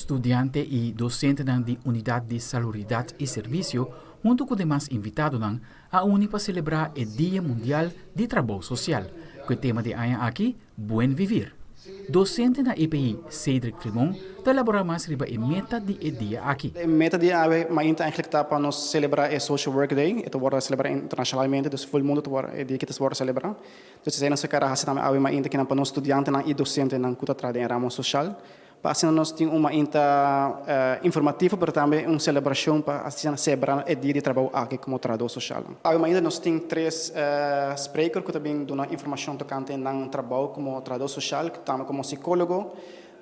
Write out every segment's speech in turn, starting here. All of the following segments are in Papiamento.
Studiante i dosentenan di Unidat di Saluridat i Servisio huntu ku demas invitadonan a uni pa selebrá e Dia Mundial di Trabou Sosial, ku e tema di aña aki, Buen Vivir. Dosente na EPI, Cedric Trimon, ta elaborá mas riba e meta di e dia aki. E meta di awe mainta eigenlijk ta pa nos selebrá e Social Work Day. E ta wòrdu selebrá internashonalmente, dus full mundu ta wòrdu e dia aki ta wòrdu selebrá. Dus esei nos a kere hasi tambe awe mainta kinan pa nos studiantenan i dosentenan ku ta traha den e ramo sosial. Pa asina nos tin un mainta informativo pero tambe un selebrashon pa asina sebra e dia di trabou aki komo trahadó sosial. Awe mainta nos tin tres spreker ku ta bin duna informashon tokante nan trabou komo trahadó sosial tambe komo sikólogo.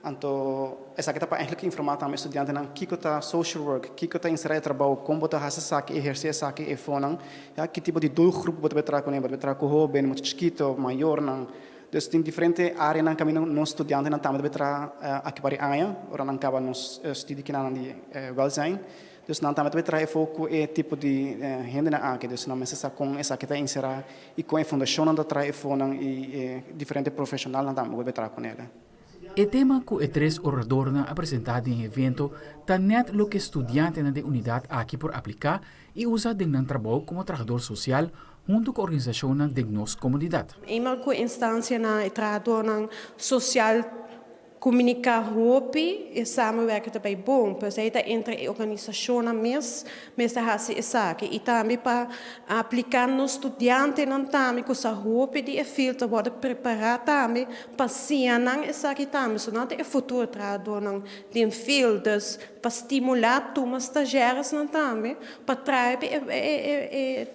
Anto esaki ta pa eigenlijk informá tambe e studiantenan kiko ta social work, kiko ta enserá e trabou, kon bo ta hasi esaki, ehersé esaki efonan, ya, ki tipo di doelgroep bo ta bai traha kuné, bo ta bai traha ku hóben, mucha chikito, mayornan. Dus tin diferente áreanan kaminda nos studiantenan tambe ta bai traha aki par di aña ora nan kaba nos studi kinanan di wèlzijn. Dus nan tambe ta bai traha efo ku e tipo di hendenan aki. Dus nan mester sa kon esaki ta enserá i kon e fundashonnan ta traha efonan i e diferente profeshonalnan tambe ku ta bai traha kuné. E tema ku e tres oradornan a presentá den e evento ta nèt loke studiantenan den unidat aki por apliká i usa den nan trabou komo trahador sosial huntu ku organisashonnan den nos komunidat. Eenmaal ku instansianan i trahadornan sosial komuniká hopi, e samenwerking ta bai bon. Pues ei ta entre e organisashonnan mes mester hasi esaki. I tambe pa apliká nos studiantenan tambe ku sa hopi di e field ta wòrdu prepará tambe pa siña nan esaki tambe. So nan ta e futuro trahadornan den field. Dus pa stimulá tuma stazjèresnan tambe pa trae e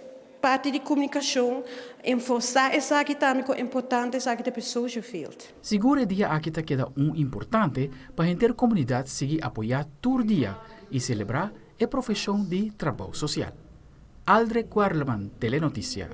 parti di komunikashon, enforsá esaki tambe kon importante esaki ta pa e social field. Sigur e dia aki ta keda un importante pa henter komunidat sigui apoyá tur dia i selebrá e profeshon di trabou sosial. Aldre Kuerleman, Telenotisia.